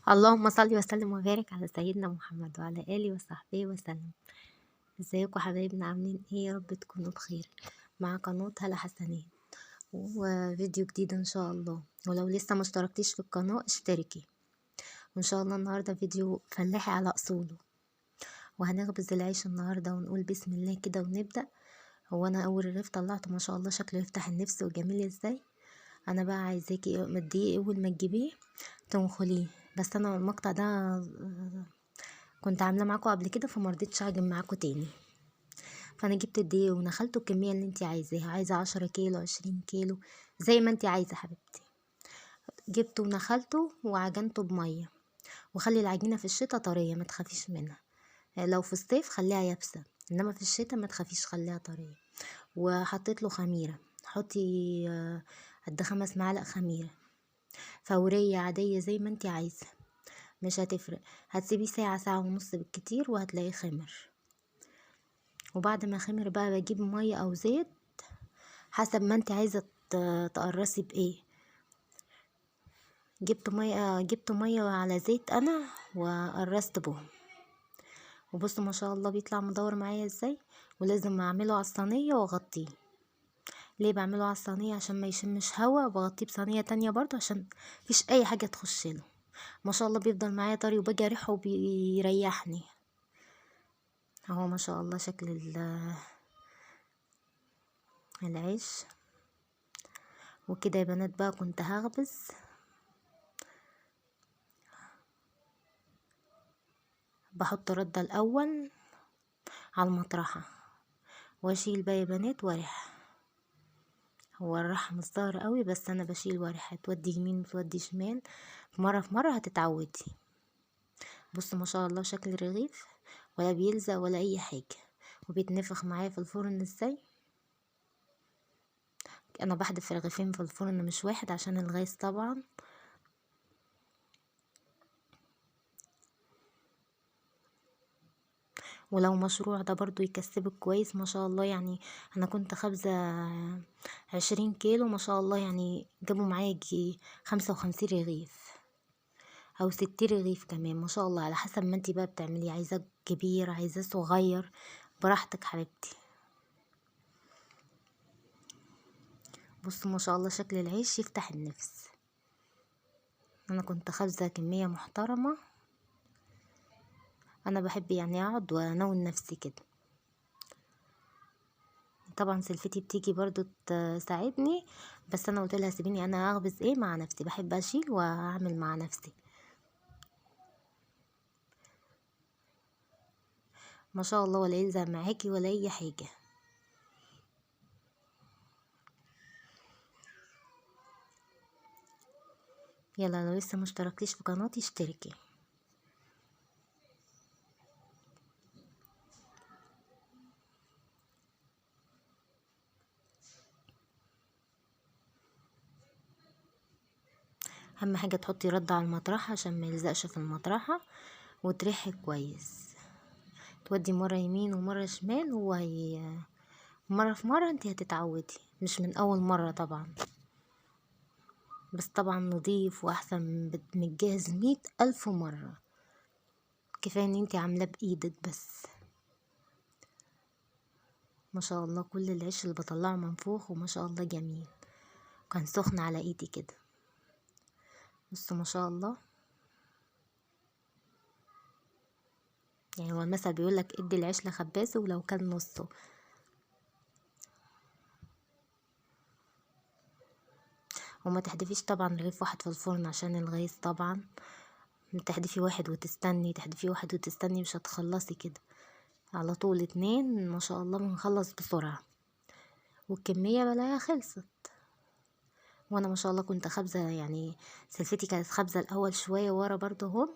اللهم صل وسلم وبارك على سيدنا محمد وعلى آله وصحبه وسلم. ازيكم حبايبنا، عاملين ايه؟ يا رب تكونوا بخير. مع قناة هلا حسنين وفيديو جديد ان شاء الله. ولو لسه ما اشتركتيش في القناة اشتركي. وان شاء الله النهاردة فيديو فلاحي على اصوله، وهنخبز العيش النهاردة ونقول بسم الله كده ونبدأ. هو انا اول رغيف طلعته ما شاء الله شكله يفتح النفس وجميل ازاي. انا بقى عايزاكي الدقيق اول ما تجيبيه تنخليه، بس انا المقطع ده كنت عاملاه معاكم قبل كده فما رضيتش اعجن معاكم تاني. فانا جبت الدقيق ونخلته الكمية اللي انت عايزاها، عايزه 10 كيلو 20 كيلو زي ما انت عايزه حبيبتي. جبته ونخلته وعجنته بميه، وخلي العجينة في الشتاء طرية ما تخافيش منها، لو في الصيف خليها يابسة، انما في الشتاء ما تخافيش خليها طرية. وحطيت له خميره، حطي قد 5 معالق خميره فورية عادية زي ما انت عايزه، مش هتفرق. هتسيبيه ساعة ساعة ونص بالكتير وهتلاقيه خمر. وبعد ما خمر بقى بجيب مية او زيت حسب ما انت عايزه تقرصي بايه. جبت مية على زيت انا وقرصت بهم. وبصوا ما شاء الله بيطلع مدور معايا ازاي. ولازم اعمله على الصينية واغطيه. ليه بعمله على الصينية؟ عشان ما يشمش هوا. بغطيه بصينيه تانية برضو عشان مفيش اي حاجة تخش له. ما شاء الله بيفضل معايا طري وباجي اريحة وبيريحني. اهو ما شاء الله شكل العيش. وكده يا بنات بقى كنت هخبز. بحط رده الاول على المطرحه واشيل بقى يا بنات واريح. هو الرحم مش ظاهر قوي بس انا بشيل واريح، تودي يمين وتودي شمال، مرة في مرة هتتعودي. بصوا ما شاء الله شكل الرغيف ولا بيلزق ولا اي حاجة، وبيتنفخ معايا في الفرن ازاي. انا بحدف رغيفين في الفرن مش واحد عشان الغاز طبعا. ولو مشروع ده برضو يكسبك كويس ما شاء الله. يعني انا كنت خابزة 20 كيلو ما شاء الله، يعني جابوا معايا يجي 55 رغيف او 60 رغيف كمان ما شاء الله، على حسب ما انتي بقى بتعملي، عايزاه كبير عايزاه صغير براحتك حبيبتي. بصوا ما شاء الله شكل العيش يفتح النفس. انا كنت خابزة كمية محترمة. انا بحب يعني اقعد وانون نفسي كده. طبعا سلفتي بتيجي برضو تساعدني، بس انا قلت لها سيبيني انا اخبز ايه مع نفسي، بحب اشيل واعمل مع نفسي. ما شاء الله ولا يلزق معاكي ولا اي حاجة. يلا لو لسه ما اشتركتيش في قناتي اشتركي. اهم حاجة تحطي رده على المطرحه عشان ما يلزقش في المطرحه، وتريحي كويس، تودي مرة يمين ومرة شمال، وهي مرة في مرة انت هتتعودي، مش من اول مرة طبعا، بس طبعا نظيف واحسن من الجاهز 100,000 مرة. كفاية ان انت عاملاه بايدك بس. ما شاء الله كل العيش اللي بطلعه منفوخ وما شاء الله جميل، كان سخن على ايدي كده. بصوا ما شاء الله، يعني هو المثل بيقولك ادي العيش لخبازه ولو كان نصه. وما تحدفيش طبعا رغيف واحد في الفرن عشان الغاز طبعا، تحدفي واحد وتستني، تحدفي واحد وتستني، مش هتخلصي كده على طول. 2 ما شاء الله بنخلص بسرعة، والكمية بلاها خلصت. وانا ما شاء الله كنت خابزة، يعني سلفتي كانت خابزة الاول شوية ورا برضه اهو.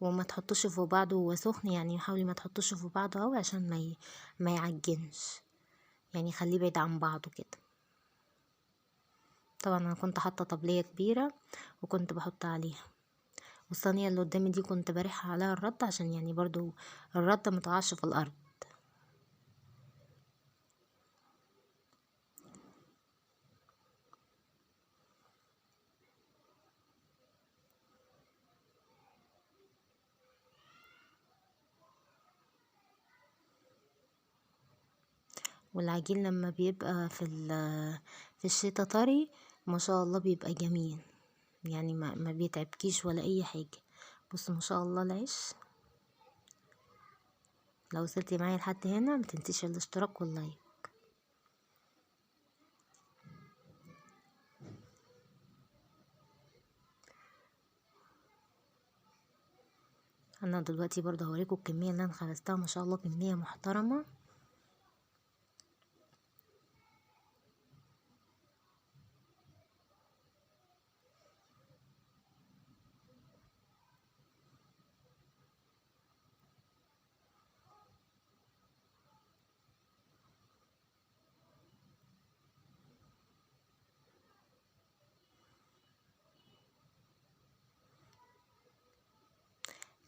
وما تحطوش في بعضه وهو سخن، يعني حاولي ما تحطوش في بعضه قوي عشان ما يعجنش، يعني خليه بعيد عن بعضه كده. طبعا انا كنت حاطه طبليه كبيرة وكنت بحط عليها. والصينيه اللي قدامي دي كنت بريح عليها الردة، عشان يعني برضو الردة متقعش في الارض. والعجين لما بيبقى في الشتا طري ما شاء الله بيبقى جميل، يعني ما بيتعبكيش ولا اي حاجة. بصوا ما شاء الله العيش. لو وصلتي معايا لحد هنا ما تنسيش الاشتراك وال like. انا دلوقتي برضه هوريكم الكمية اللي انا خبزتها، ما شاء الله كمية محترمه.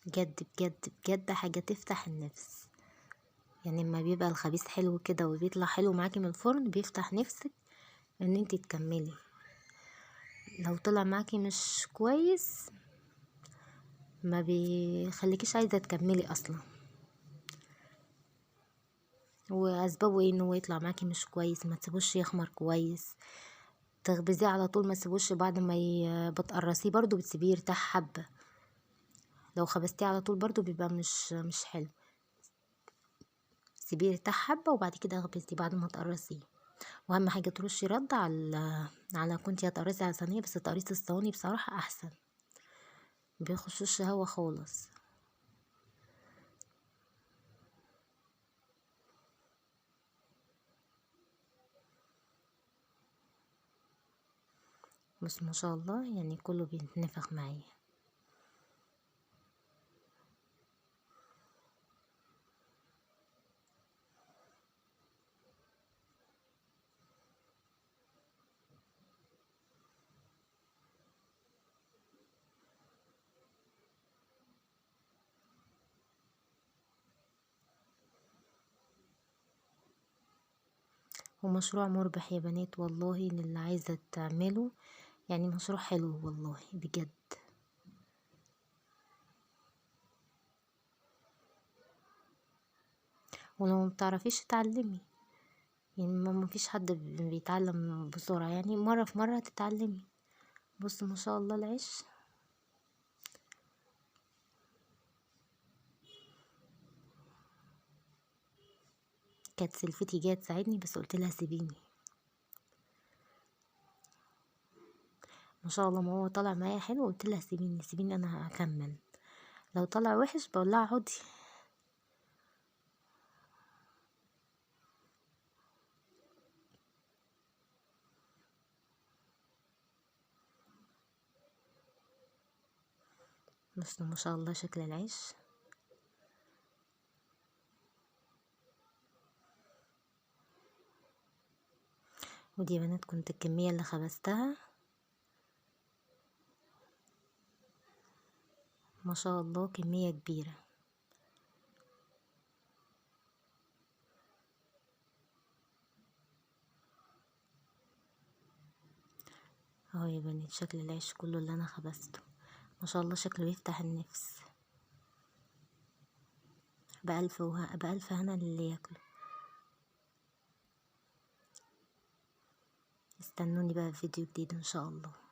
بجد بجد بجد حاجة تفتح النفس. يعني لما بيبقى الخبيز حلو كده وبيطلع حلو معاكي من الفرن بيفتح نفسك ان انتي تكملي. لو طلع معاكي مش كويس ما بيخليكيش عايزة تكملي اصلا. واسبابه ايه ان هو يطلع معاكي مش كويس؟ ما تسيبوش يخمر كويس، تخبزيه على طول، ما تسيبوش بعد ما بتقرصيه برضو بتسيبيه يرتاح حبة. لو خبزتيه على طول برضو بيبقى مش حلو. سيبيه يرتاح حبة وبعد كده اخبزيه بعد ما تقرصيه. واهم حاجة ترشي رده على كنتي هتقرصي على صينية، بس تقريص الصواني بصراحة احسن، مبيخشوش هوا خالص. بس ما شاء الله يعني كله بيتنفخ معايا. ومشروع مربح يا بنات والله، للي عايزة تعمله يعني مشروع حلو والله بجد. ولو ما بتعرفيش تتعلمي، يعني ما فيش حد بيتعلم بسرعة، يعني مرة في مرة تتعلمي. بصوا ما شاء الله العيش كانت سلفتي جاية تساعدني بس قلت لها سيبيني. ما شاء الله ما هو طالع معايا حلو، قلت لها سيبيني سيبيني انا هكمل، لو طلع وحش بقول لها اقعدي. بس ما شاء الله شكل العيش. ودي يا بنات كنت الكمية اللي خبزتها ما شاء الله كمية كبيرة. اهو يا بنات شكل العيش كله اللي انا خبزته ما شاء الله شكله يفتح النفس. بألف هنا للي ياكله. استنوني بقى في فيديو جديد ان شاء الله.